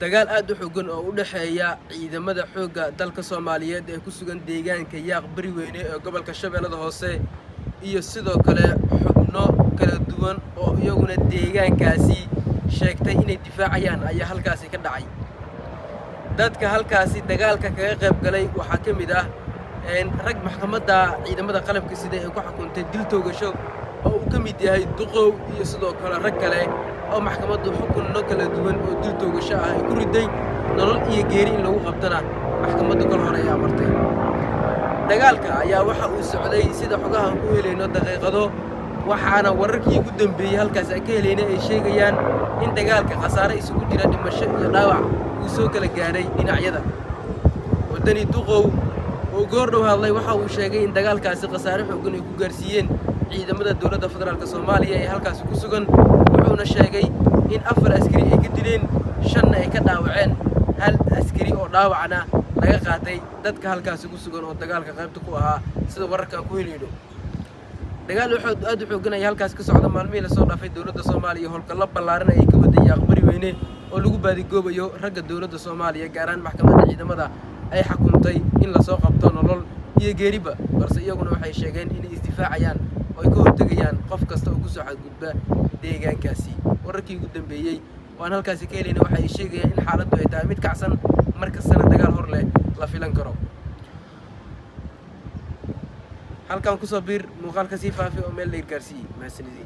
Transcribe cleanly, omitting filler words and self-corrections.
Dagaal aad u xooggan oo u dhexeeya ciidamada xoogga dalka Soomaaliyeed ee ku sugan deegaanka Yaaq Bariweyne ee gobolka Shabeellada Hoose iyo sidoo kale xubno kala duwan oo iyaguna deegaankaasi sheegtay inay difaacayaan ayaa halkaasi ka dhacay. Dadka halkaasi dagaalka kaga qayb galay waxaa ka mid ah rag maxkamadda ciidamada qalabka sida ee ku xukuntay dil toogasho oo uu ka mid yahay Duqow iyo sidoo kale rag kale oo maxkamaddu xukunno kala duwan oo dil toogasho ah ay ku riday, nolol iyo geeri in lagu qabtana maxkamaddu kal hore ay amartay. Dagaalka ayaa waxa uu socday, sida xogaha aan ku helayno, daqiiqado, waxaana wararkii ugu dambeeyey halkaas aan ka helaynay ay sheegayaan in dagaalka khasaare isugu jira dhimasho iyo dhaawac uu soo kala gaadhay dhinacyada. Waddani Duqow oo goor dhow hadlay waxa uu sheegay in dagaalkaasi khasaare xooggan ay ku gaarsiiyeen ciidamada dowladda federaalka Soomaaliya ee halkaasi ku sugan, wuxuuna sheegay in 4 askari ay ka dileen, 5-na ay ka dhaawaceen, hal askari oo dhaawacna laga qaatay dadka halkaasi ku sugan oo dagaalka qaybta ku ahaa, sida wararkaan ku helayno. Dagaal waxood aad u xooggan ayaa halkaasi ka socda. Maalmihii lasoo dhaafay dowladda Soomaaliya howlgallo ballaaran ayay ka waday Yaaq Bariweyne oo lagu baadigoobayo ragga dowladda Soomaaliya, gaar ahaan maxkamadda ciidamada ay xukuntay in lasoo qabto nolol iyo geeriba, balse iyaguna waxay sheegeen inay isdifaacayaan oo ay ka hortegayaan qof kasta oo kusoo xadgudba deegaankaasi. Wararkii ugu dambeeyey oo aan halkaasi ka helayna waxa ay sheegayaan in xaaladdu ay tahay mid kacsan, mar kastana dagaal hor leh la filan karo. Halkan kusoo biir, muuqaalka sii faafi oo meel dheer gaarsiiyey. Mahadsanidin.